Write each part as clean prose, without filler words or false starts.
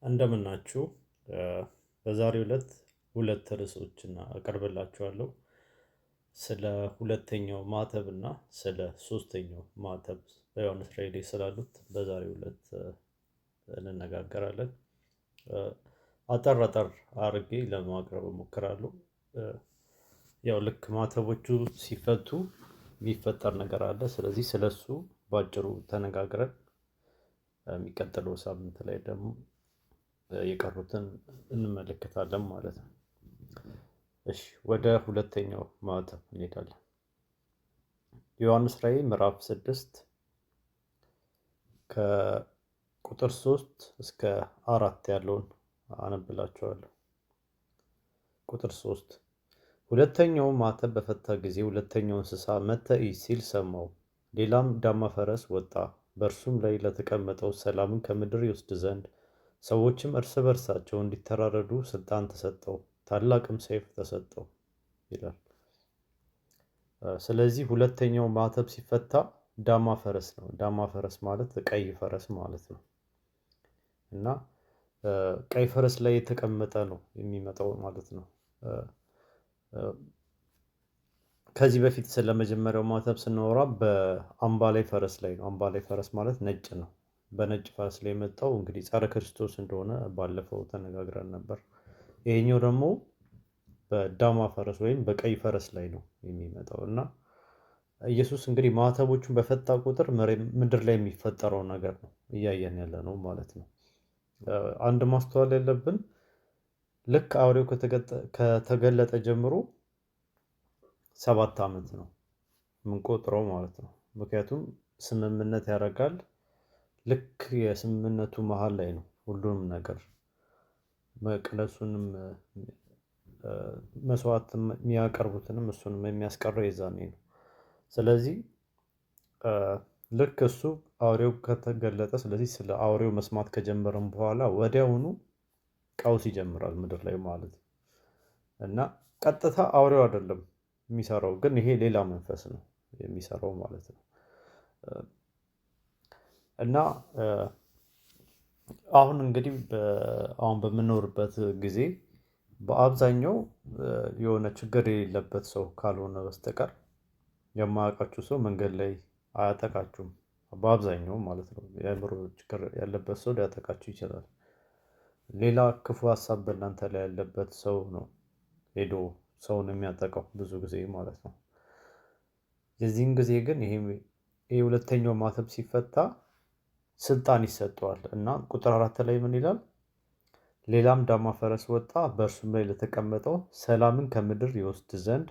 እንደምናችሁ። በዛሬው ዕለት ሁለት ርዕሶችን አቀርብላችኋለሁ። ስለ ሁለተኛው ማተብ እና ስለ ሶስተኛው ማተብ በዮሐንስ ራእይ ላይ ስላሉት በዛሬው ዕለት እንነጋገራለን። አጠር አጠር አድርጌ ለማቅረብ እሞክራለሁ። ያው ልክ ማተቦቹ ሲፈቱ የሚፈጠር ነገር አለ። ስለዚህ ስለሱ በአጭሩ ተነጋግረን የሚቀጥለው ሳምንት ላይ ደግሞ የቀሩትን እንመለከታለን ማለት ነው። እሺ፣ ወደ ሁለተኛው ማተብ እንሄዳለን። ዮሐንስ ራእይ ምዕራፍ 6 ከቁጥር 3 እስከ 4 ያለውን አነብላችኋለሁ። ቁጥር 3፣ ሁለተኛው ማተብ በፈታ ጊዜ ሁለተኛው እንስሳ "መጥተህ እይ" ሲል ሰማሁ። ሌላም ዳማ ፈረስ ወጣ። በእርሱም ላይ ለተቀመጠው ሰላምን ከምድር ይወስድ ዘንድ፣ ሰዎችም እርስ በርሳቸው እንዲተራረዱ ስልጣን ተሰጠው፣ ታላቅም ሰይፍ ተሰጠው ይላል። ስለዚህ ሁለተኛው ማተብ ሲፈታ ዳማ ፈረስ ነው። ዳማ ፈረስ ማለት ቀይ ፈረስ ማለት ነው። እና ቀይ ፈረስ ላይ የተቀመጠ ነው የሚመጣው ማለት ነው። ከዚህ በፊት ስለ መጀመሪያው ማተብ ስናወራ በአምባላይ ፈረስ ላይ ነው። አምባላይ ፈረስ ማለት ነጭ ነው። በነጭ ፈረስ ላይ የመጣው እንግዲህ ጸረ ክርስቶስ እንደሆነ ባለፈው ተነጋግረን ነበር። ይሄኛው ደግሞ በዳማ ፈረስ ወይም በቀይ ፈረስ ላይ ነው የሚመጣው። እና ኢየሱስ እንግዲህ ማተቦቹን በፈታ ቁጥር ምድር ላይ የሚፈጠረው ነገር ነው እያየን ያለ ነው ማለት ነው። አንድ ማስተዋል ያለብን፣ ልክ አውሬው ከተገለጠ ጀምሮ 7 ዓመት ነው የምንቆጥረው ማለት ነው። ምክንያቱም ስምምነት ያደርጋል። ልክ የስምምነቱ መሀል ላይ ነው ሁሉንም ነገር፣ መቅደሱንም፣ መስዋዕት የሚያቀርቡትንም እሱንም የሚያስቀረው የዛኔ ነው። ስለዚህ ልክ እሱ አውሬው ከተገለጠ፣ ስለዚህ ስለ አውሬው መስማት ከጀመረም በኋላ ወዲያውኑ ቀውስ ይጀምራል ምድር ላይ ማለት ነው። እና ቀጥታ አውሬው አይደለም የሚሰራው፣ ግን ይሄ ሌላ መንፈስ ነው የሚሰራው ማለት ነው። እና አሁን እንግዲህ አሁን በምኖርበት ጊዜ በአብዛኛው የሆነ ችግር የሌለበት ሰው ካልሆነ በስተቀር የማያውቃችሁ ሰው መንገድ ላይ አያጠቃችሁም። በአብዛኛው ማለት ነው። የአእምሮ ችግር ያለበት ሰው ሊያጠቃችሁ ይችላል። ሌላ ክፉ ሀሳብ በእናንተ ላይ ያለበት ሰው ነው ሄዶ ሰውን የሚያጠቃው ብዙ ጊዜ ማለት ነው። የዚህን ጊዜ ግን ይሄ ሁለተኛው ማተብ ሲፈታ ስልጣን ይሰጠዋል። እና ቁጥር 4 ላይ ምን ይላል? ሌላም ዳማ ፈረስ ወጣ፣ በእርሱም ላይ ለተቀመጠው ሰላምን ከምድር ይወስድ ዘንድ፣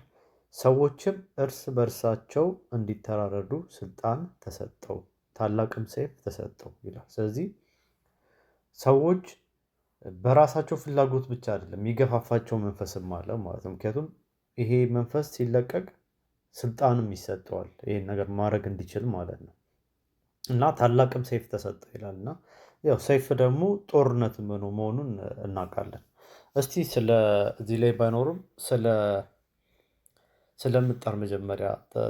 ሰዎችም እርስ በእርሳቸው እንዲተራረዱ ስልጣን ተሰጠው፣ ታላቅም ሰይፍ ተሰጠው ይላል። ስለዚህ ሰዎች በራሳቸው ፍላጎት ብቻ አይደለም፣ የሚገፋፋቸው መንፈስም አለ ማለት ነው። ምክንያቱም ይሄ መንፈስ ሲለቀቅ ስልጣንም ይሰጠዋል ይሄን ነገር ማድረግ እንዲችል ማለት ነው። እና ታላቅም ሰይፍ ተሰጠው ይላል። እና ያው ሰይፍ ደግሞ ጦርነት መሆኑን እናውቃለን። እስቲ ስለ እዚህ ላይ ባይኖርም ስለ ምጣር መጀመሪያ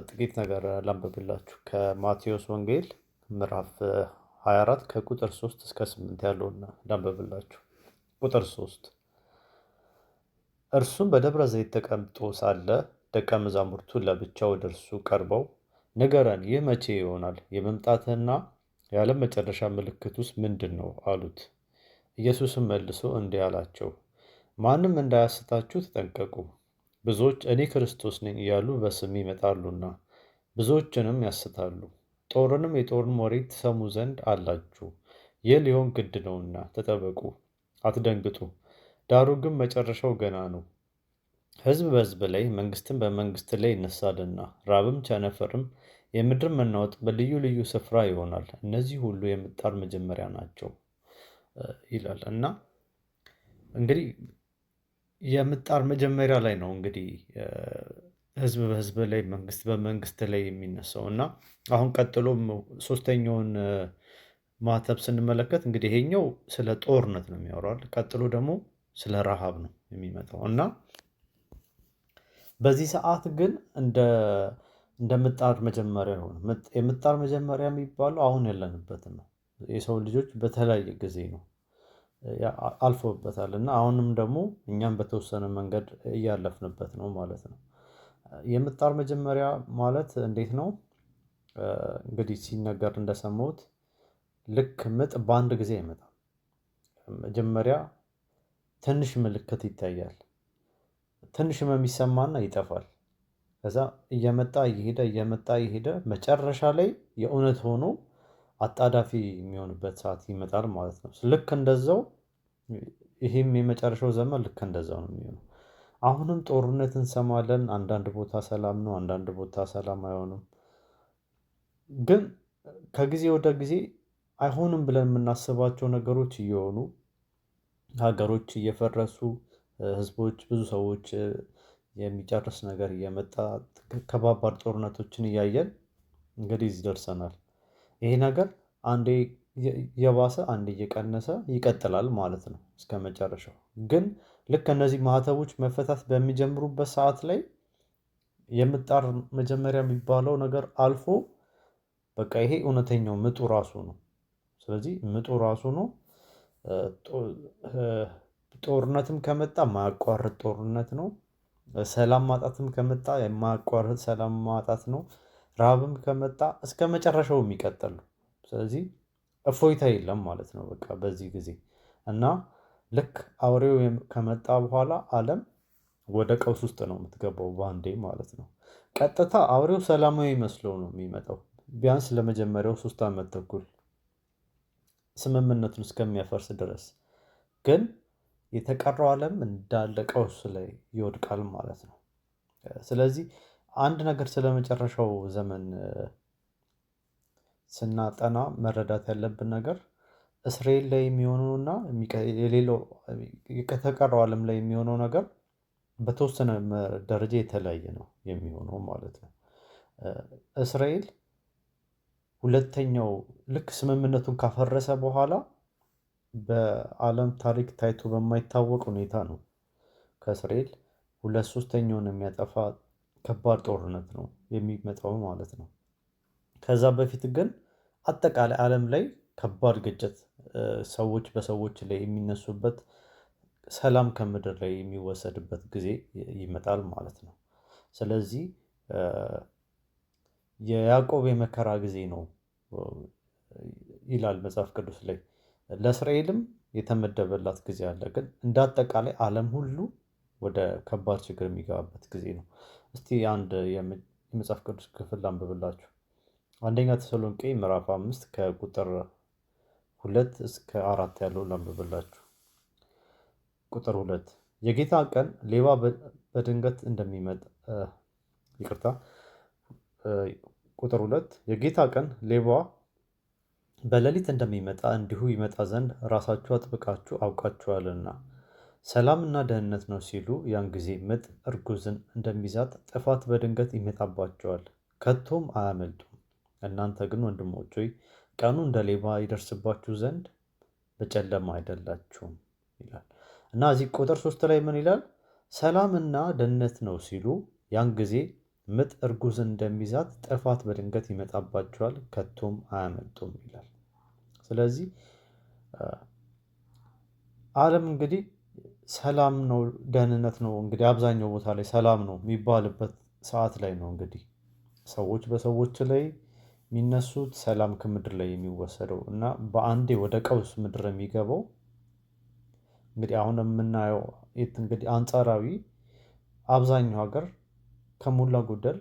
ጥቂት ነገር ላንብብላችሁ። ከማቴዎስ ወንጌል ምዕራፍ 24 ከቁጥር 3 እስከ 8 ያለውን ላንብብላችሁ። ቁጥር 3፣ እርሱም በደብረ ዘይት ተቀምጦ ሳለ ደቀ መዛሙርቱ ለብቻው ወደ እርሱ ቀርበው፣ "ንገረን፣ ይህ መቼ ይሆናል? የመምጣትህና የዓለም መጨረሻ ምልክቱስ ምንድን ነው?" አሉት። ኢየሱስም መልሶ እንዲህ አላቸው፣ "ማንም እንዳያስታችሁ ተጠንቀቁ። ብዙዎች 'እኔ ክርስቶስ ነኝ' እያሉ በስሜ ይመጣሉና ብዙዎችንም ያስታሉ። ጦርንም የጦርን ወሬ ትሰሙ ዘንድ አላችሁ። ይህ ሊሆን ግድ ነውና ተጠበቁ፣ አትደንግጡ። ዳሩ ግን መጨረሻው ገና ነው። ሕዝብ በሕዝብ ላይ፣ መንግስትም በመንግስት ላይ ይነሳልና፣ ራብም፣ ቸነፈርም፣ የምድር መናወጥ በልዩ ልዩ ስፍራ ይሆናል። እነዚህ ሁሉ የምጣር መጀመሪያ ናቸው" ይላል። እና እንግዲህ የምጣር መጀመሪያ ላይ ነው እንግዲህ ህዝብ በህዝብ ላይ፣ መንግስት በመንግስት ላይ የሚነሳው። እና አሁን ቀጥሎም ሶስተኛውን ማተብ ስንመለከት እንግዲህ ይሄኛው ስለ ጦርነት ነው የሚያወራው። ቀጥሎ ደግሞ ስለ ረሃብ ነው የሚመጣው። እና በዚህ ሰዓት ግን እንደ ምጣር መጀመሪያ ሆነ። የምጣር መጀመሪያ የሚባለው አሁን ያለንበትን ነው። የሰው ልጆች በተለያየ ጊዜ ነው። አልፎበታል እና አሁንም ደግሞ እኛም በተወሰነ መንገድ እያለፍንበት ነው ማለት ነው። የምጣር መጀመሪያ ማለት እንዴት ነው? እንግዲህ ሲነገር እንደሰማሁት ልክ ምጥ በአንድ ጊዜ አይመጣም። መጀመሪያ ትንሽ ምልክት ይታያል። ትንሽ ህመም ይሰማና ይጠፋል። ከዛ እየመጣ እየሄደ እየመጣ እየሄደ መጨረሻ ላይ የእውነት ሆኖ አጣዳፊ የሚሆንበት ሰዓት ይመጣል ማለት ነው። ልክ እንደዛው ይሄም የመጨረሻው ዘመን ልክ እንደዛው ነው የሚሆነው። አሁንም ጦርነት እንሰማለን። አንዳንድ ቦታ ሰላም ነው፣ አንዳንድ ቦታ ሰላም አይሆንም። ግን ከጊዜ ወደ ጊዜ አይሆንም ብለን የምናስባቸው ነገሮች እየሆኑ ሀገሮች እየፈረሱ ህዝቦች፣ ብዙ ሰዎች የሚጨርስ ነገር እየመጣ ከባባድ ጦርነቶችን እያየን እንግዲህ እዚህ ደርሰናል። ይሄ ነገር አንዴ የባሰ አንዴ እየቀነሰ ይቀጥላል ማለት ነው እስከ መጨረሻው። ግን ልክ እነዚህ ማህተቦች መፈታት በሚጀምሩበት ሰዓት ላይ የምጣር መጀመሪያ የሚባለው ነገር አልፎ በቃ ይሄ እውነተኛው ምጡ ራሱ ነው። ስለዚህ ምጡ ራሱ ነው። ጦርነትም ከመጣ የማያቋርጥ ጦርነት ነው። ሰላም ማጣትም ከመጣ የማያቋርጥ ሰላም ማጣት ነው። ረሃብም ከመጣ እስከ መጨረሻው የሚቀጥል ነው። ስለዚህ እፎይታ የለም ማለት ነው በቃ በዚህ ጊዜ። እና ልክ አውሬው ከመጣ በኋላ ዓለም ወደ ቀውስ ውስጥ ነው የምትገባው በአንዴ ማለት ነው። ቀጥታ አውሬው ሰላማዊ መስሎ ነው የሚመጣው ቢያንስ ለመጀመሪያው 3 ዓመት ተኩል ስምምነቱን እስከሚያፈርስ ድረስ። ግን የተቀረው ዓለም እንዳለ ቀውስ ላይ ይወድቃል ማለት ነው። ስለዚህ አንድ ነገር ስለመጨረሻው ዘመን ስናጠና መረዳት ያለብን ነገር እስራኤል ላይ የሚሆነውና የሌላው ከተቀረው ዓለም ላይ የሚሆነው ነገር በተወሰነ ደረጃ የተለያየ ነው የሚሆነው ማለት ነው። እስራኤል ሁለተኛው ልክ ስምምነቱን ካፈረሰ በኋላ በዓለም ታሪክ ታይቶ በማይታወቅ ሁኔታ ነው ከእስራኤል 2/3 የሚያጠፋ ከባድ ጦርነት ነው የሚመጣው ማለት ነው። ከዛ በፊት ግን አጠቃላይ ዓለም ላይ ከባድ ግጭት፣ ሰዎች በሰዎች ላይ የሚነሱበት፣ ሰላም ከምድር ላይ የሚወሰድበት ጊዜ ይመጣል ማለት ነው። ስለዚህ የያዕቆብ የመከራ ጊዜ ነው ይላል መጽሐፍ ቅዱስ ላይ። ለእስራኤልም የተመደበላት ጊዜ አለ። ግን እንደ አጠቃላይ ዓለም ሁሉ ወደ ከባድ ችግር የሚገባበት ጊዜ ነው። እስቲ አንድ የመጽሐፍ ቅዱስ ክፍል ላንብብላችሁ። አንደኛ ተሰሎንቄ ምዕራፍ 5 ከቁጥር 2 እስከ 4 ያለው ላንብብላችሁ። ቁጥር 2 የጌታ ቀን ሌባ በድንገት እንደሚመጣ፣ ይቅርታ፣ ቁጥር 2 የጌታ ቀን ሌባ በሌሊት እንደሚመጣ እንዲሁ ይመጣ ዘንድ ራሳችሁ አጥብቃችሁ አውቃችኋልና ሰላምና ደህንነት ነው ሲሉ ያን ጊዜ ምጥ እርጉዝን እንደሚይዛት ጥፋት በድንገት ይመጣባቸዋል፣ ከቶም አያመልጡም። እናንተ ግን ወንድሞች ሆይ ቀኑ እንደ ሌባ ይደርስባችሁ ዘንድ በጨለማ አይደላችሁም ይላል። እና እዚህ ቁጥር 3 ላይ ምን ይላል? ሰላምና ደህንነት ነው ሲሉ ያን ጊዜ ምጥ እርጉዝን እንደሚይዛት ጥፋት በድንገት ይመጣባቸዋል፣ ከቶም አያመልጡም ይላል። ስለዚህ ዓለም እንግዲህ ሰላም ነው፣ ደህንነት ነው፣ እንግዲህ አብዛኛው ቦታ ላይ ሰላም ነው የሚባልበት ሰዓት ላይ ነው እንግዲህ ሰዎች በሰዎች ላይ የሚነሱት፣ ሰላም ከምድር ላይ የሚወሰደው እና በአንዴ ወደ ቀውስ ምድር የሚገባው። እንግዲህ አሁን የምናየው እንግዲህ አንጻራዊ አብዛኛው ሀገር ከሞላ ጎደል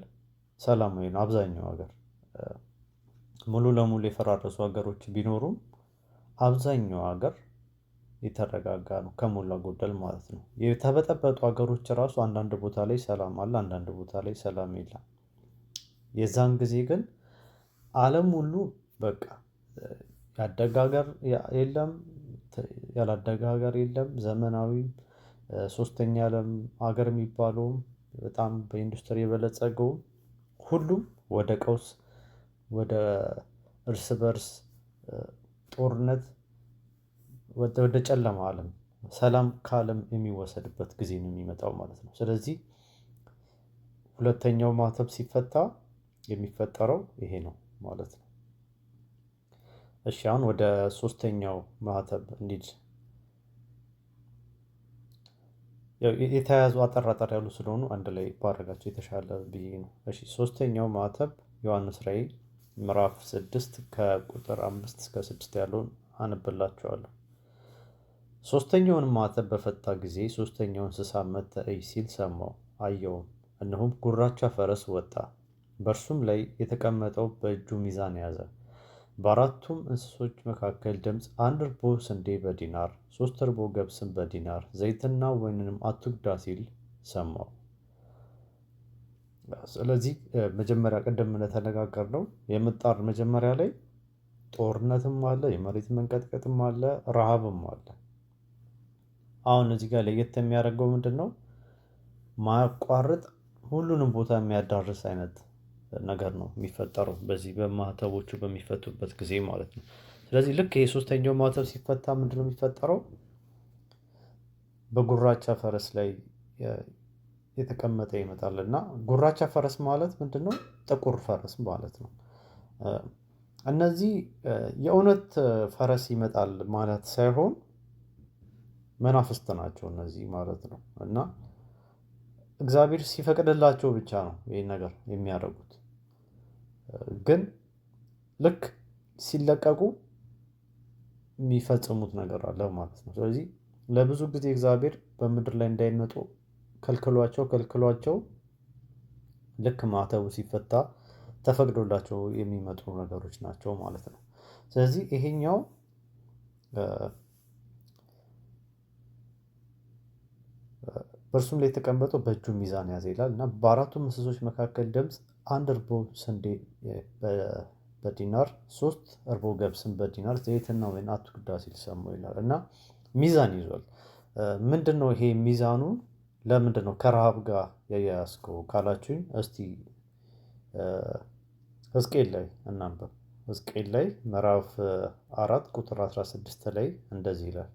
ሰላማዊ ነው። አብዛኛው ሀገር ሙሉ ለሙሉ የፈራረሱ ሀገሮች ቢኖሩም አብዛኛው ሀገር የተረጋጋ ነው ከሞላ ጎደል ማለት ነው። የተበጠበጡ ሀገሮች ራሱ አንዳንድ ቦታ ላይ ሰላም አለ፣ አንዳንድ ቦታ ላይ ሰላም የለም። የዛን ጊዜ ግን ዓለም ሁሉ በቃ ያደገ ሀገር የለም፣ ያላደገ ሀገር የለም። ዘመናዊም ሶስተኛ ዓለም ሀገር የሚባለውም በጣም በኢንዱስትሪ የበለጸገውም ሁሉም ወደ ቀውስ፣ ወደ እርስ በርስ ጦርነት፣ ወደ ጨለማ ዓለም፣ ሰላም ከዓለም የሚወሰድበት ጊዜ ነው የሚመጣው ማለት ነው። ስለዚህ ሁለተኛው ማህተም ሲፈታ የሚፈጠረው ይሄ ነው ማለት ነው። እሺ አሁን ወደ ሶስተኛው ማህተም እንሂድ። የተያያዙ አጠር አጠር ያሉ ስለሆኑ አንድ ላይ ባደርጋቸው የተሻለ ብዬ ነው። እሺ፣ ሶስተኛው ማኅተም ዮሐንስ ራእይ ምዕራፍ 6 ከቁጥር 5 እስከ 6 ያለውን አነብላችኋለሁ። ሶስተኛውን ማኅተም በፈታ ጊዜ ሶስተኛው እንስሳ መጥተህ እይ ሲል ሰማሁ። አየሁም፣ እነሆም ጉራቻ ፈረስ ወጣ፣ በእርሱም ላይ የተቀመጠው በእጁ ሚዛን ያዘ። በአራቱም እንስሶች መካከል ድምፅ አንድ እርቦ ስንዴ በዲናር፣ 3 እርቦ ገብስም በዲናር፣ ዘይትና ወይንንም አትጉዳ ሲል ሰማሁ። ስለዚህ መጀመሪያ ቅድም እንደተነጋገርነው የምጣር መጀመሪያ ላይ ጦርነትም አለ፣ የመሬት መንቀጥቀጥም አለ፣ ረሃብም አለ። አሁን እዚህ ጋር ለየት የሚያደርገው ምንድነው? ማያቋርጥ ሁሉንም ቦታ የሚያዳርስ አይነት ነገር ነው የሚፈጠረው በዚህ በማህተቦቹ በሚፈቱበት ጊዜ ማለት ነው። ስለዚህ ልክ ይሄ ሶስተኛው ማህተብ ሲፈታ ምንድነው የሚፈጠረው? በጉራቻ ፈረስ ላይ የተቀመጠ ይመጣል። እና ጉራቻ ፈረስ ማለት ምንድነው? ጥቁር ፈረስ ማለት ነው። እነዚህ የእውነት ፈረስ ይመጣል ማለት ሳይሆን መናፍስት ናቸው እነዚህ ማለት ነው። እና እግዚአብሔር ሲፈቅድላቸው ብቻ ነው ይሄን ነገር የሚያደርጉት። ግን ልክ ሲለቀቁ የሚፈጽሙት ነገር አለ ማለት ነው። ስለዚህ ለብዙ ጊዜ እግዚአብሔር በምድር ላይ እንዳይመጡ ከልክሏቸው ልክ ማህተቡ ሲፈታ ተፈቅዶላቸው የሚመጡ ነገሮች ናቸው ማለት ነው። ስለዚህ ይሄኛው በእርሱም ላይ የተቀመጠው በእጁ ሚዛን ያዘ ይላል። እና በአራቱ እንስሶች መካከል ድምፅ አንድ እርቦ ስንዴ በዲናር፣ 3 እርቦ ገብስን በዲናር፣ ዘይትና ወይን አትጉዳ ሲል ሰማሁ ይላል። እና ሚዛን ይዟል። ምንድነው ይሄ ሚዛኑ? ለምንድነው ከረሃብ ጋር ያያዝከው ካላችሁኝ እስቲ ሕዝቅኤል ላይ እናንብብ። ሕዝቅኤል ላይ ምዕራፍ 4 ቁጥር 16 ላይ እንደዚህ ይላል።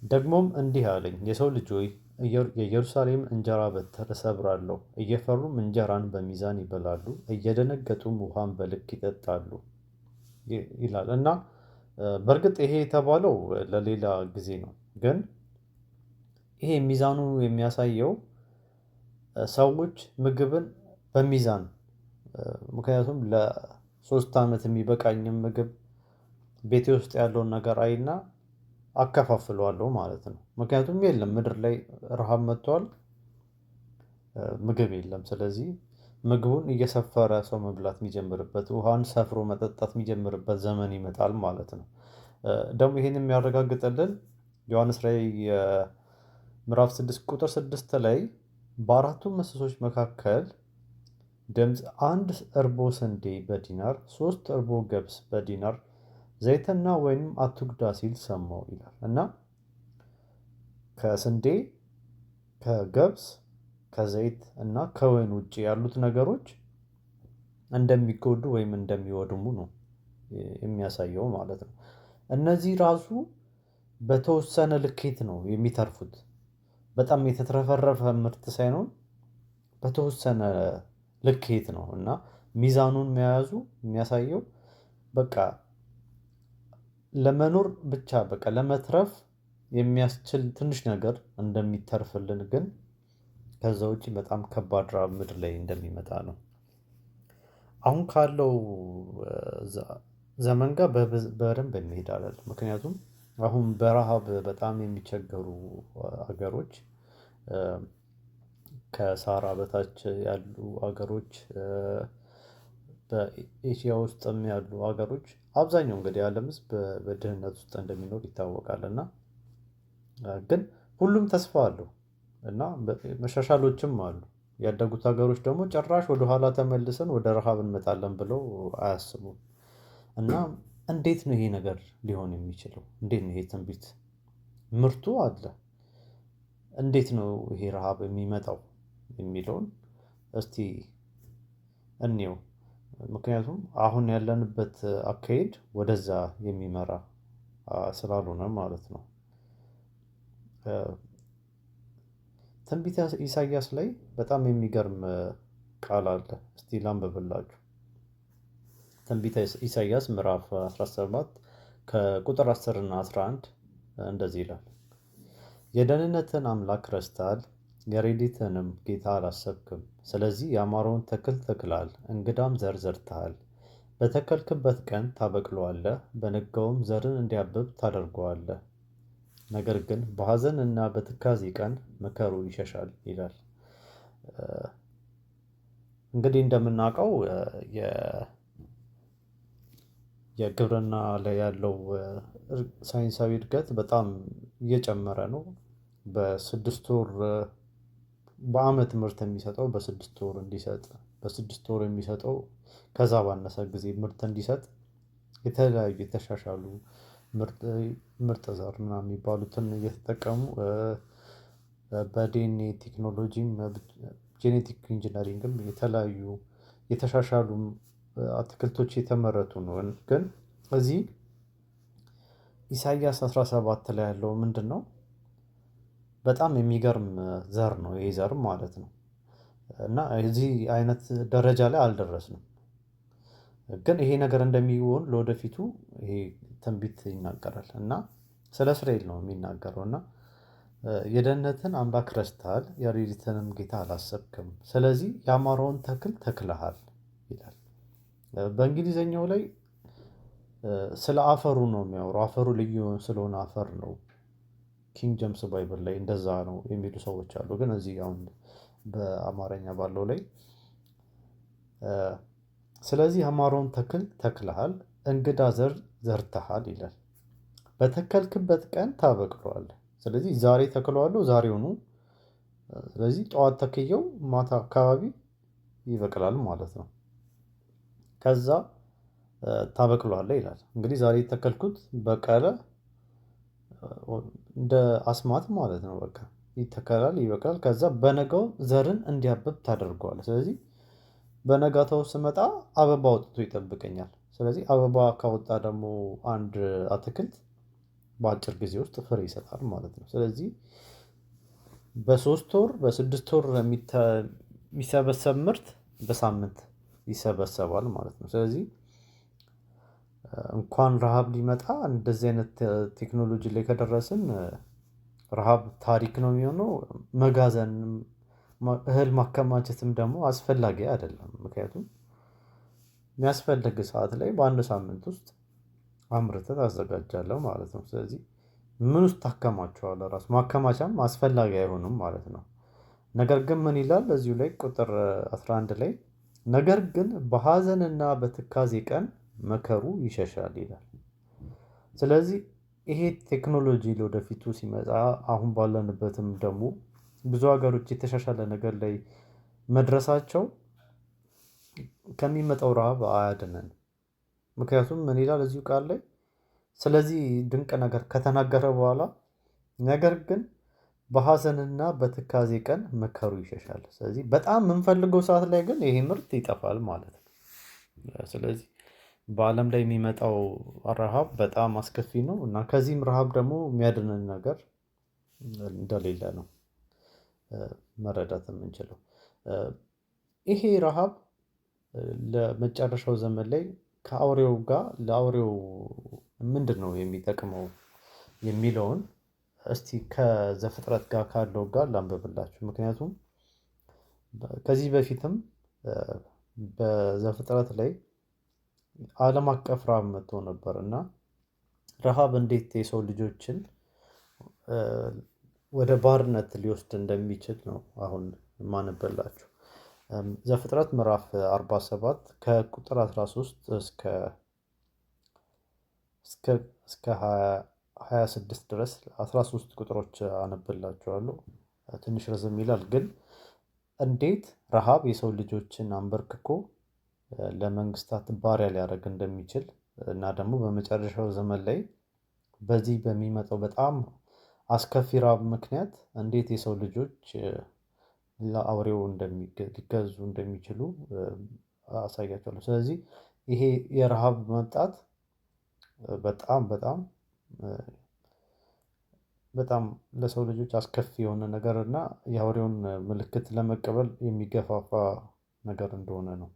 ደግሞም እንዲህ አለኝ፣ የሰው ልጅ ሆይ የኢየሩሳሌም እንጀራ በትር እሰብራለሁ፣ እየፈሩም እንጀራን በሚዛን ይበላሉ፣ እየደነገጡም ውሃን በልክ ይጠጣሉ ይላል። እና በእርግጥ ይሄ የተባለው ለሌላ ጊዜ ነው። ግን ይሄ ሚዛኑ የሚያሳየው ሰዎች ምግብን በሚዛን፣ ምክንያቱም ለ3 ዓመት የሚበቃኝም ምግብ ቤቴ ውስጥ ያለውን ነገር አይና አከፋፍለዋለሁ ማለት ነው። ምክንያቱም የለም ምድር ላይ ረሃብ መጥቷል፣ ምግብ የለም። ስለዚህ ምግቡን እየሰፈረ ሰው መብላት የሚጀምርበት፣ ውሃን ሰፍሮ መጠጣት የሚጀምርበት ዘመን ይመጣል ማለት ነው። ደግሞ ይሄን የሚያረጋግጥልን ዮሐንስ ራእይ ምዕራፍ 6 ቁጥር 6 ላይ በአራቱ እንስሶች መካከል ድምፅ አንድ እርቦ ስንዴ በዲናር፣ 3 እርቦ ገብስ በዲናር፣ ዘይትና ወይንም አትጉዳ ሲል ሰማሁ ይላል። እና ከስንዴ ከገብስ ከዘይት እና ከወይን ውጪ ያሉት ነገሮች እንደሚጎዱ ወይም እንደሚወድሙ ነው የሚያሳየው ማለት ነው። እነዚህ ራሱ በተወሰነ ልኬት ነው የሚተርፉት። በጣም የተትረፈረፈ ምርት ሳይሆን በተወሰነ ልኬት ነው። እና ሚዛኑን መያዙ የሚያሳየው በቃ ለመኖር ብቻ በቃ ለመትረፍ የሚያስችል ትንሽ ነገር እንደሚተርፍልን፣ ግን ከዛ ውጪ በጣም ከባድ ረሃብ ምድር ላይ እንደሚመጣ ነው። አሁን ካለው ዘመን ጋር በደንብ የሚሄድ አይደለም። ምክንያቱም አሁን በረሃብ በጣም የሚቸገሩ አገሮች፣ ከሳራ በታች ያሉ አገሮች፣ በኤሽያ ውስጥም ያሉ አገሮች አብዛኛው እንግዲህ የዓለም ሕዝብ በድህነት ውስጥ እንደሚኖር ይታወቃል። እና ግን ሁሉም ተስፋ አለው እና መሻሻሎችም አሉ። ያደጉት ሀገሮች ደግሞ ጭራሽ ወደ ኋላ ተመልሰን ወደ ረሃብ እንመጣለን ብለው አያስቡም። እና እንዴት ነው ይሄ ነገር ሊሆን የሚችለው? እንዴት ነው ይሄ ትንቢት? ምርቱ አለ፣ እንዴት ነው ይሄ ረሃብ የሚመጣው የሚለውን እስቲ እንየው። ምክንያቱም አሁን ያለንበት አካሄድ ወደዛ የሚመራ ስላልሆነ ማለት ነው። ትንቢተ ኢሳይያስ ላይ በጣም የሚገርም ቃል አለ። እስቲ ላንብብላችሁ። ትንቢተ ኢሳይያስ ምዕራፍ 17 ከቁጥር 10 እና 11 እንደዚህ ይላል። የደህንነትን አምላክ ረስተሃል፣ የረድኤትህንም ጌታ አላሰብክም። ስለዚህ ያማረውን ተክል ተክለሃል፣ እንግዳም ዘር ዘርተሃል። በተከልክበት ቀን ታበቅለዋለህ፣ በነጋውም ዘርን እንዲያብብ ታደርገዋለህ። ነገር ግን በሐዘን እና በትካዜ ቀን መከሩ ይሸሻል ይላል። እንግዲህ እንደምናውቀው የግብርና ላይ ያለው ሳይንሳዊ እድገት በጣም እየጨመረ ነው። በ6 ወር በአመት ምርት የሚሰጠው በ6 ወር እንዲሰጥ፣ በ6 ወር የሚሰጠው ከዛ ባነሰ ጊዜ ምርት እንዲሰጥ የተለያዩ የተሻሻሉ ምርጥ ዘር ምናምን የሚባሉትን እየተጠቀሙ፣ በዲኤንኤ ቴክኖሎጂም genetic engineering ም የተለያዩ የተሻሻሉ አትክልቶች የተመረቱ ነው። ግን እዚህ ኢሳይያስ 17 ላይ ያለው ምንድነው? በጣም የሚገርም ዘር ነው ይሄ ዘር ማለት ነው። እና እዚህ አይነት ደረጃ ላይ አልደረስንም። ግን ይሄ ነገር እንደሚሆን ለወደፊቱ ይሄ ትንቢት ይናገራል። እና ስለ እስራኤል ነው የሚናገረው። እና የደህንነትን አምላክ ረስተሃል፣ የረድኤትህንም ጌታ አላሰብክም። ስለዚህ ያማረውን ተክል ተክለሃል ይላል። በእንግሊዘኛው ላይ ስለ አፈሩ ነው የሚያወራው። አፈሩ ልዩ ስለሆነ አፈር ነው። King James Bible ላይ እንደዛ ነው የሚሉ ሰዎች አሉ። ግን እዚህ አሁን በአማርኛ ባለው ላይ ስለዚህ ያማረውን ተክል ተክለሃል፣ እንግዳ ዘር ዘርተሃል ይላል። በተከልክበት ቀን ታበቅለዋለህ። ስለዚህ ዛሬ ተክለዋለሁ ዛሬውኑ። ስለዚህ ጠዋት ተክየው ማታ አካባቢ ይበቅላል ማለት ነው። ከዛ ታበቅለዋለህ ይላል። እንግዲህ ዛሬ የተከልኩት በቀለ እንደ አስማት ማለት ነው። በቃ ይተከላል፣ ይበቅላል። ከዛ በነጋው ዘርን እንዲያብብ ታደርገዋለህ። ስለዚህ በነጋታው ስመጣ አበባ አውጥቶ ይጠብቀኛል። ስለዚህ አበባ ካወጣ ደግሞ አንድ አትክልት በአጭር ጊዜ ውስጥ ፍሬ ይሰጣል ማለት ነው። ስለዚህ በ3 ወር በ6 ወር የሚሰበሰብ ምርት በሳምንት ይሰበሰባል ማለት ነው። ስለዚህ እንኳን ረሃብ ሊመጣ እንደዚህ አይነት ቴክኖሎጂ ላይ ከደረስን ረሃብ ታሪክ ነው የሚሆነው። መጋዘን እህል ማከማቸትም ደግሞ አስፈላጊ አይደለም። ምክንያቱም የሚያስፈልግ ሰዓት ላይ በአንድ ሳምንት ውስጥ አምርተህ ታዘጋጃለህ ማለት ነው። ስለዚህ ምን ውስጥ ታከማቸዋለህ? ራሱ ማከማቻም አስፈላጊ አይሆንም ማለት ነው። ነገር ግን ምን ይላል እዚሁ ላይ ቁጥር 11 ላይ፣ ነገር ግን በሐዘንና በትካዜ ቀን መከሩ ይሸሻል ይላል። ስለዚህ ይሄ ቴክኖሎጂ ለወደፊቱ ሲመጣ አሁን ባለንበትም ደግሞ ብዙ ሀገሮች የተሻሻለ ነገር ላይ መድረሳቸው ከሚመጣው ረሃብ አያድነን። ምክንያቱም ምን ይላል እዚሁ ቃል ላይ፣ ስለዚህ ድንቅ ነገር ከተናገረ በኋላ ነገር ግን በሐዘንና በትካዜ ቀን መከሩ ይሸሻል። ስለዚህ በጣም የምንፈልገው ሰዓት ላይ ግን ይሄ ምርት ይጠፋል ማለት ነው። ስለዚህ በአለም ላይ የሚመጣው ረሃብ በጣም አስከፊ ነው እና ከዚህም ረሃብ ደግሞ የሚያድነን ነገር እንደሌለ ነው መረዳት የምንችለው። ይሄ ረሃብ ለመጨረሻው ዘመን ላይ ከአውሬው ጋር ለአውሬው ምንድነው የሚጠቅመው የሚለውን እስቲ ከዘፍጥረት ጋር ካለው ጋር ላንብብላችሁ። ምክንያቱም ከዚህ በፊትም በዘፍጥረት ላይ ዓለም አቀፍ ረሃብ መጥቶ ነበር እና ረሃብ እንዴት የሰው ልጆችን ወደ ባርነት ሊወስድ እንደሚችል ነው አሁን የማነብላችሁ። ዘፍጥረት ምዕራፍ 47 ከቁጥር 13 እስከ 26 ድረስ 13 ቁጥሮች አነብላችኋለሁ። ትንሽ ረዘም ይላል፣ ግን እንዴት ረሃብ የሰው ልጆችን አንበርክኮ ለመንግስታት ባሪያ ሊያደርግ እንደሚችል እና ደግሞ በመጨረሻው ዘመን ላይ በዚህ በሚመጣው በጣም አስከፊ ረሃብ ምክንያት እንዴት የሰው ልጆች ለአውሬው ሊገዙ እንደሚችሉ አሳያቸዋለሁ። ስለዚህ ይሄ የረሃብ መምጣት በጣም በጣም በጣም ለሰው ልጆች አስከፊ የሆነ ነገር እና የአውሬውን ምልክት ለመቀበል የሚገፋፋ ነገር እንደሆነ ነው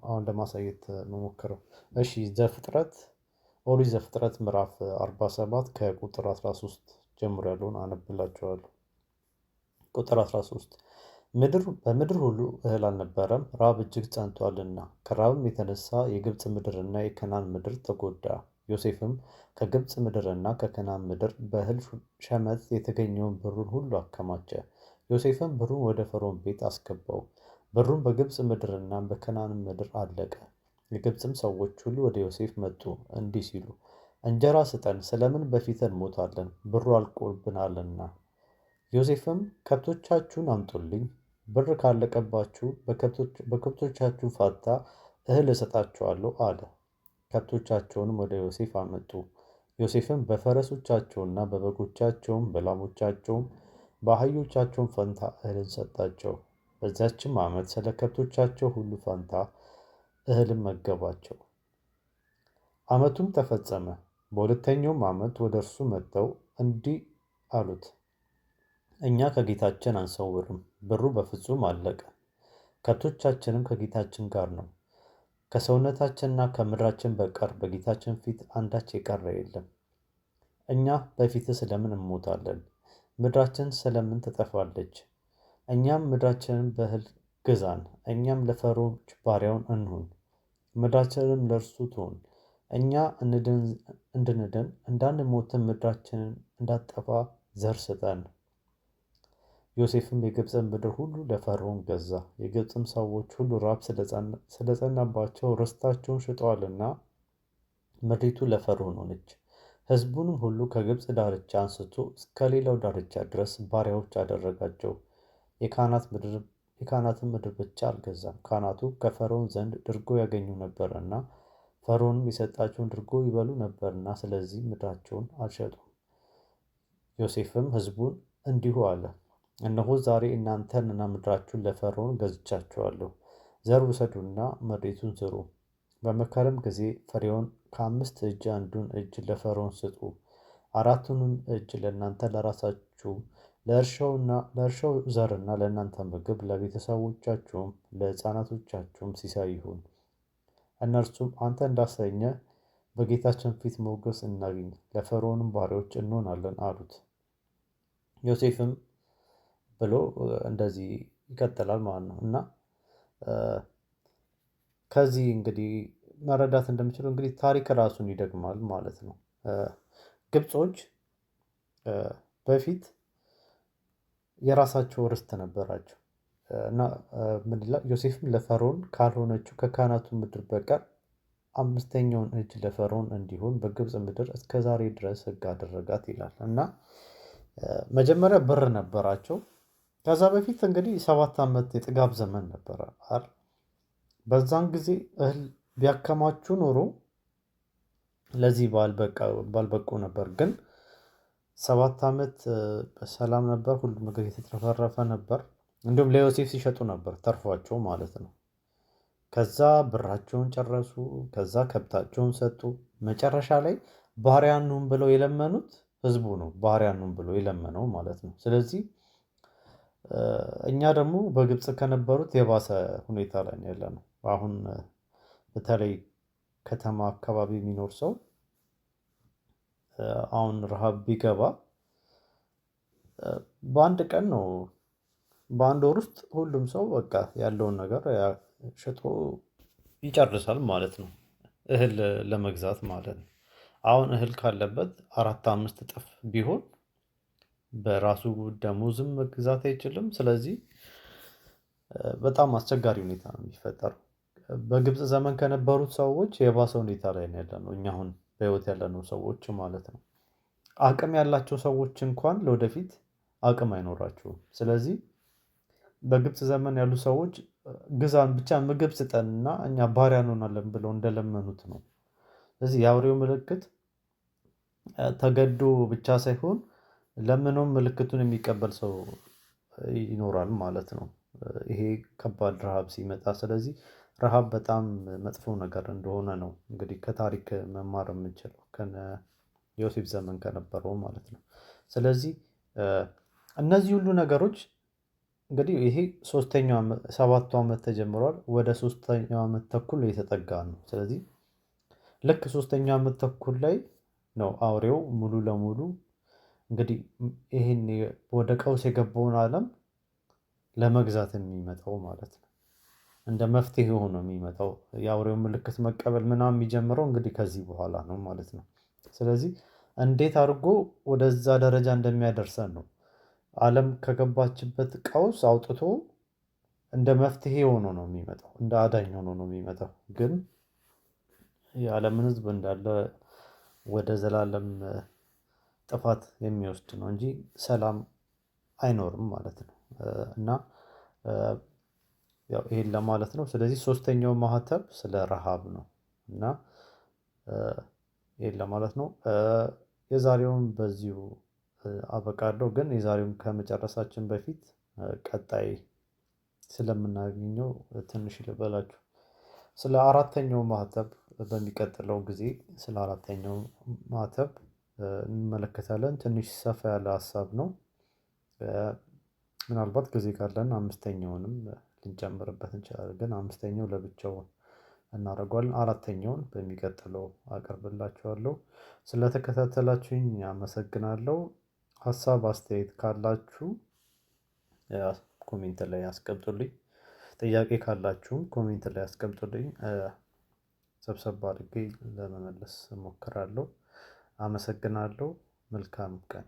አሁን ለማሳየት መሞክረው። እሺ፣ ዘፍጥረት ኦሪት ዘፍጥረት ምዕራፍ 47 ከቁጥር 13 ጀምሮ ያለውን አነብላችኋለሁ። ቁጥር 13 በምድር ሁሉ እህል አልነበረም፣ ራብ እጅግ ጸንቷልና። ከራብም የተነሳ የግብፅ ምድርና የከናን ምድር ተጎዳ። ዮሴፍም ከግብፅ ምድርና ከከናን ምድር በእህል ሸመት የተገኘውን ብሩን ሁሉ አከማቸ። ዮሴፍም ብሩን ወደ ፈርዖን ቤት አስገባው። ብሩም በግብፅ ምድርና በከናን ምድር አለቀ። የግብፅም ሰዎች ሁሉ ወደ ዮሴፍ መጡ እንዲህ ሲሉ፣ እንጀራ ስጠን፣ ስለምን በፊትህ እንሞታለን? ብሩ አልቆብናልና። ዮሴፍም ከብቶቻችሁን አምጡልኝ፣ ብር ካለቀባችሁ በከብቶቻችሁ ፋንታ እህል እሰጣችኋለሁ አለ። ከብቶቻቸውንም ወደ ዮሴፍ አመጡ። ዮሴፍም በፈረሶቻቸውና በበጎቻቸውም በላሞቻቸውም በአህዮቻቸውም ፈንታ እህልን ሰጣቸው። በዚያችም ዓመት ስለ ከብቶቻቸው ሁሉ ፈንታ እህልን መገባቸው። ዓመቱም ተፈጸመ። በሁለተኛውም ዓመት ወደ እርሱ መጥተው እንዲህ አሉት፣ እኛ ከጌታችን አንሰውርም፣ ብሩ በፍጹም አለቀ። ከብቶቻችንም ከጌታችን ጋር ነው። ከሰውነታችንና ከምድራችን በቀር በጌታችን ፊት አንዳች የቀረ የለም። እኛ በፊትህ ስለምን እንሞታለን? ምድራችን ስለምን ትጠፋለች? እኛም ምድራችንን በእህል ግዛን፣ እኛም ለፈርዖን ባሪያውን እንሁን፣ ምድራችንም ለእርሱ ትሁን። እኛ እንድንድን እንዳንሞትም ምድራችንን እንዳትጠፋ ዘር ስጠን። ዮሴፍም የግብፅን ምድር ሁሉ ለፈርዖን ገዛ። የግብፅም ሰዎች ሁሉ ራብ ስለጸናባቸው ርስታቸውን ሽጠዋልና ምድሪቱ ለፈርዖን ሆነች። ሕዝቡንም ሁሉ ከግብፅ ዳርቻ አንስቶ እስከ ሌላው ዳርቻ ድረስ ባሪያዎች አደረጋቸው። የካህናትን ምድር ብቻ አልገዛም። ካህናቱ ከፈርዖን ዘንድ ድርጎ ያገኙ ነበርና ፈርዖንም የሰጣቸውን ድርጎ ይበሉ ነበርና፣ ስለዚህ ምድራቸውን አልሸጡም። ዮሴፍም ሕዝቡን እንዲሁ አለ፣ እነሆ ዛሬ እናንተንና ምድራችሁን ለፈርዖን ገዝቻችኋለሁ። ዘር ውሰዱና ምድሪቱን ዝሩ። በመከርም ጊዜ ፍሬውን ከአምስት እጅ አንዱን እጅ ለፈርዖን ስጡ፣ አራቱንም እጅ ለእናንተ ለራሳችሁ ለእርሻው ዘርና ለእናንተ ምግብ፣ ለቤተሰቦቻችሁም ለሕፃናቶቻችሁም ሲሳይ ይሁን። እነርሱም አንተ እንዳሰኘ በጌታችን ፊት ሞገስ እናግኝ፣ ለፈርዖንም ባሪያዎች እንሆናለን አሉት። ዮሴፍም ብሎ እንደዚህ ይቀጥላል ማለት ነው። እና ከዚህ እንግዲህ መረዳት እንደምችለው እንግዲህ ታሪክ ራሱን ይደግማል ማለት ነው። ግብጾች በፊት የራሳቸው ርስት ነበራቸው። እና ምን ይላል? ዮሴፍም ለፈርዖን ካልሆነችው ከካህናቱ ምድር በቀር አምስተኛውን እጅ ለፈርዖን እንዲሆን በግብፅ ምድር እስከ ዛሬ ድረስ ሕግ አደረጋት ይላል። እና መጀመሪያ ብር ነበራቸው። ከዛ በፊት እንግዲህ 7 ዓመት የጥጋብ ዘመን ነበረ አይደል? በዛን ጊዜ እህል ቢያከማቹ ኖሮ ለዚህ ባልበቁ ነበር። ግን 7 ዓመት በሰላም ነበር፣ ሁሉም ነገር የተትረፈረፈ ነበር። እንዲሁም ለዮሴፍ ሲሸጡ ነበር ተርፏቸው ማለት ነው። ከዛ ብራቸውን ጨረሱ፣ ከዛ ከብታቸውን ሰጡ። መጨረሻ ላይ ባሪያ እንሁን ብለው የለመኑት ህዝቡ ነው፣ ባሪያ እንሁን ብሎ የለመነው ማለት ነው። ስለዚህ እኛ ደግሞ በግብጽ ከነበሩት የባሰ ሁኔታ ላይ ነው ያለነው። አሁን በተለይ ከተማ አካባቢ የሚኖር ሰው አሁን ረሃብ ቢገባ በአንድ ቀን ነው፣ በአንድ ወር ውስጥ ሁሉም ሰው በቃ ያለውን ነገር ሽጦ ይጨርሳል ማለት ነው። እህል ለመግዛት ማለት ነው። አሁን እህል ካለበት 4-5 እጥፍ ቢሆን በራሱ ደሞዝም መግዛት አይችልም። ስለዚህ በጣም አስቸጋሪ ሁኔታ ነው የሚፈጠረው። በግብጽ ዘመን ከነበሩት ሰዎች የባሰ ሁኔታ ላይ ነው ያለነው እኛ አሁን በህይወት ያለነው ሰዎች ማለት ነው። አቅም ያላቸው ሰዎች እንኳን ለወደፊት አቅም አይኖራቸውም። ስለዚህ በግብጽ ዘመን ያሉ ሰዎች ግዛን ብቻ ምግብ ስጠንና እኛ ባሪያ እንሆናለን ብለው እንደለመኑት ነው። ስለዚህ የአውሬው ምልክት ተገዶ ብቻ ሳይሆን ለምኖም ምልክቱን የሚቀበል ሰው ይኖራል ማለት ነው። ይሄ ከባድ ረሃብ ሲመጣ። ስለዚህ ረሃብ በጣም መጥፎ ነገር እንደሆነ ነው እንግዲህ ከታሪክ መማር የምንችለው ከነ ዮሴፍ ዘመን ከነበረው ማለት ነው። ስለዚህ እነዚህ ሁሉ ነገሮች እንግዲህ ይሄ ሶስተኛው ዓመት 7ቱ ዓመት ተጀምሯል። ወደ 3ኛው ዓመት ተኩል የተጠጋ ነው። ስለዚህ ልክ 3ኛው ዓመት ተኩል ላይ ነው አውሬው ሙሉ ለሙሉ እንግዲህ ይህን ወደ ቀውስ የገባውን ዓለም ለመግዛት የሚመጣው ማለት ነው። እንደ መፍትሄ ሆኖ የሚመጣው የአውሬው ምልክት መቀበል ምናምን የሚጀምረው እንግዲህ ከዚህ በኋላ ነው ማለት ነው። ስለዚህ እንዴት አድርጎ ወደዛ ደረጃ እንደሚያደርሰን ነው። ዓለም ከገባችበት ቀውስ አውጥቶ እንደ መፍትሄ ሆኖ ነው የሚመጣው፣ እንደ አዳኝ ሆኖ ነው የሚመጣው። ግን የዓለምን ሕዝብ እንዳለ ወደ ዘላለም ጥፋት የሚወስድ ነው እንጂ ሰላም አይኖርም ማለት ነው። እና ያው ይሄን ለማለት ነው። ስለዚህ ሶስተኛው ማህተብ ስለ ረሃብ ነው እና ይሄን ለማለት ነው። የዛሬውን በዚሁ አበቃለሁ። ግን የዛሬውን ከመጨረሳችን በፊት ቀጣይ ስለምናገኘው ትንሽ ልበላችሁ። ስለ አራተኛው ማህተብ በሚቀጥለው ጊዜ ስለ አራተኛው ማህተብ እንመለከታለን። ትንሽ ሰፋ ያለ ሀሳብ ነው። ምናልባት ጊዜ ካለን አምስተኛውንም ልንጨምርበት እንችላለን። ግን አምስተኛው ለብቻው እናደርገዋለን። አራተኛውን በሚቀጥለው አቀርብላችኋለሁ። ስለተከታተላችሁኝ አመሰግናለሁ። ሀሳብ አስተያየት ካላችሁ comment ላይ አስቀምጡልኝ። ጥያቄ ካላችሁም comment ላይ አስቀምጡልኝ። ሰብሰብ አድርጌ ለመመለስ እሞክራለሁ። አመሰግናለሁ። መልካም ቀን።